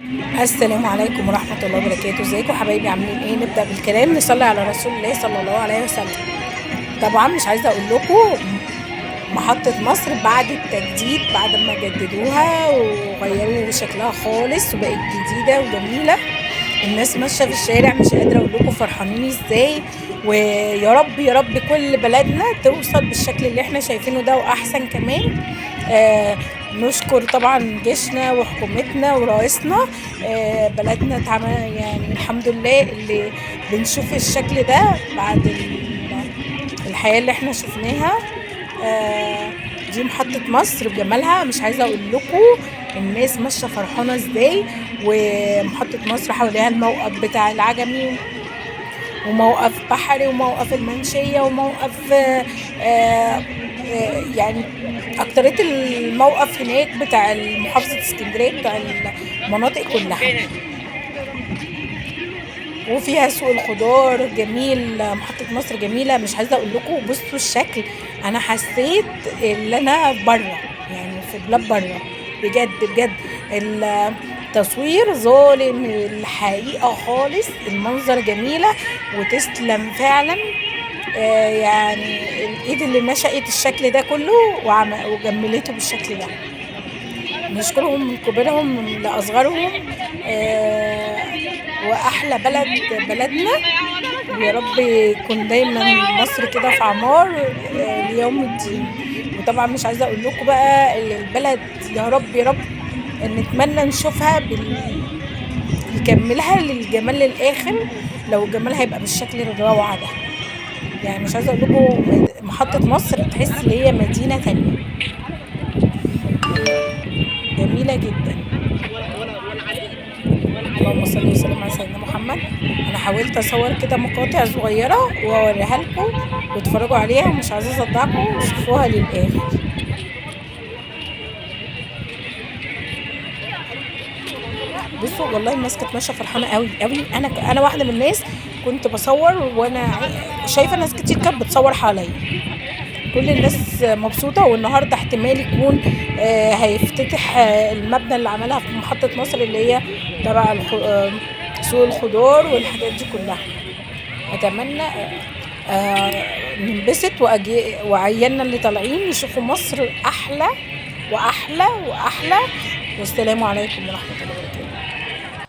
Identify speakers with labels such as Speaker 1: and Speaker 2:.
Speaker 1: السلام عليكم ورحمة الله وبركاته. ازيكم حبايبي، عاملين ايه؟ نبدأ بالكلام، نصلي على رسول الله صلى الله عليه وسلم. طبعا مش عايزة اقول لكم محطة مصر بعد التجديد، بعد ما جددوها وغيروا شكلها خالص وبقت جديدة وجميلة. الناس ماشية في الشارع مش قادرة اقول لكم فرحانين ازاي، ويا رب يا رب كل بلدنا توصل بالشكل اللي احنا شايفينه ده واحسن كمان. نشكر طبعا جيشنا وحكومتنا ورئيسنا. بلدنا اتعمل يعني الحمد لله اللي بنشوف الشكل ده بعد الحياة اللي احنا شفناها. دي محطة مصر بجمالها، مش عايزة اقول لكم الناس ماشية فرحانة ازاي. ومحطة مصر حواليها الموقف بتاع العجمي وموقف بحري وموقف المنشية وموقف يعني أكترية الموقف هناك بتاع محافظة اسكندرية بتاع المناطق كلها. وفيها سوق الخضار جميل، محطة مصر جميلة مش عايزة اقول لكم. بصوا الشكل، انا حسيت ان انا بره، يعني في بلاد بره بجد بجد. التصوير ظالم الحقيقة خالص، المنظر جميلة وتسلم فعلا. يعني الايد اللي نشأت الشكل ده كله وجملته بالشكل ده، نشكرهم من كبرهم لاصغرهم. واحلى بلد بلدنا، ويا رب يكون دايما مصر كده في عمار ليوم الدين. وطبعا مش عايزه اقول لكم بقى البلد يا رب يا رب نتمنى نشوفها يكملها للجمال للاخر، لو الجمال هيبقى بالشكل الروعة ده. يعني مش عايزه اقول لكم محطة مصر تحس ان هي مدينة تانية جميلة جدا. اللهم صل وسلم على سيدنا محمد. انا حاولت اصور كده مقاطع صغيرة واوريها لكم واتفرجوا عليها، ومش عايزه اصدعكم، وشوفوها للاخر. بصوا والله الناس كانت ماشية فرحانة قوي قوي. انا واحدة من الناس كنت بصور وانا شايفه ناس كتير كانت بتصور حواليا، كل الناس مبسوطة. والنهارده احتمال يكون هيفتتح المبنى اللي عملها في محطة مصر اللي هي تبع سوق الخضار والحاجات دي كلها. اتمنى ننبسط وعيالنا اللي طالعين يشوفوا مصر احلى واحلى واحلى. والسلام عليكم ورحمة الله وبركاته.